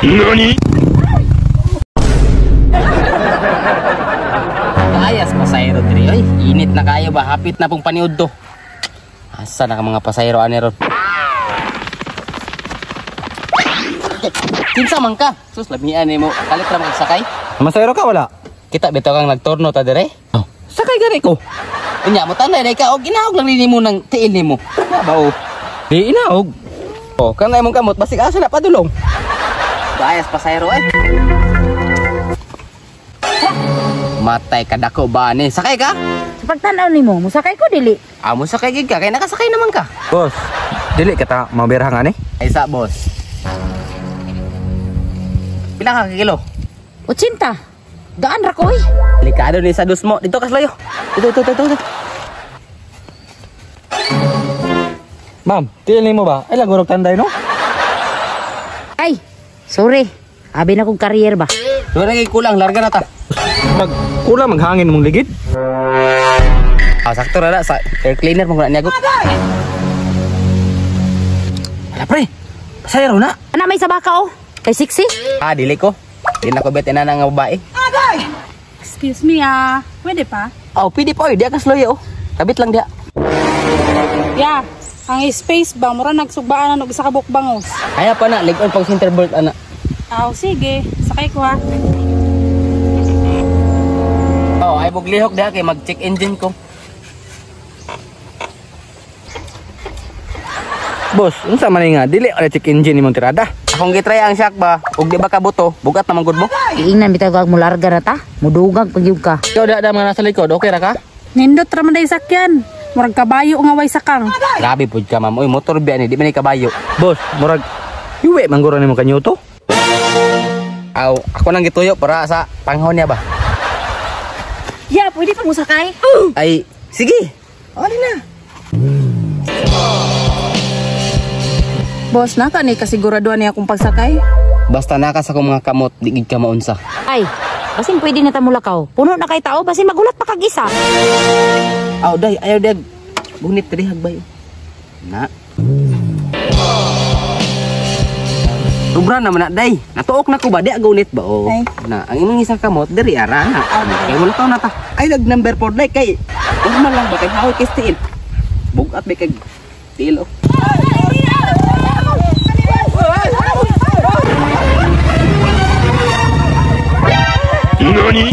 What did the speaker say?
NANI? Ayas pasayro diri oy. Init na kayo ba? Hapit na pong paniud to. Asa na ka mga pasayro ani ron? Kinsa man ka? Sus lamian nimo. Kalit ra magsakay. Masayro ka wala? Kita bitaw kang nagtorno ta dire. Oh, sakay gani ko. Unya mo tanay day ka og ginaog lang nimo ng tiil nimo. Na ba o? Di inaog. Oh, kanay mong kamot basig asa na padulong. Bayas pasayro eh. Matay ka dako ba ni? Sakay ka? Sa pagtan-aw nimo, musakay ko dili. Amo sakay gid ka kay nakasakay naman ka. Boss, dili ka ta mabirhang ani? Ay sa boss. Pila ka kilo? 80. Gaan ra ko oy. Delikado ni sa dus mo. Dito ka slayo. Dito, dito, dito, dito. Ma'am, tiil nimo ba? Ay lagurog tanday no? Ay, sorry. Abi na kong career ba. Wala kay kulang, larga na ta. Mag kulang maghangin mong ligid. Ah, sakto ra na sa air cleaner mo na niya. Wala pre. Pasayro na. Ana may sabaka oh. Kay sexy. Ah, dili ko. Di na ko bet ina nga babae. Excuse me ah, pwede pa? Oh, pwede pa oy, diya ka slow oh. Kabit lang diya. Ya, ang space ba mura nagsugbaan na og isa ka bukbangos. Kaya pa na lig-on pag center bolt ana. Aw, sige, sakay ko ha. Oh, ay buglihok diha kay mag-check engine ko. Boss, unsa man nga dili ara check engine nimong tirada? Akong gitry ang shock ba, ug di ba kabuto, bugat naman gud mo. Iingnan bitaw kag mularga ra ta. Mudugag pag gyud ka. Ikaw da mga nasa likod, okay ra ka? Nindot ra man day sakyan. Murag kabayo nga way sakang. Grabe pud ka ma'am. Uy, motor biya ni, di man ni kabayo. Boss, murag yuwe man guro nimo kanyuto. Aw, ako nang gituyo para sa panghon niya ba. Ya, pwede pa musakay. Ay, sige. Ali na. Boss, naka ni kasiguraduhan niya akong pagsakay. Basta naka sa akong mga kamot, di gid ka maunsa. Ay, basin pwede na ta mulakaw. Puno na kay tao, basin magulat pa kag isa. Aw, day, ayaw dag. Gunit diri hagbay. Na. Sobra naman na, day. Natuok na ko ba? Di agunit ba? Oh. Ay. Na, ang imong isang kamot, diri ara na. Kay mo na ta. Ay, nag number 4 day kay. Normal lang ba kay hawak kay tiil. Bugat ba kay tiil oh. NANI?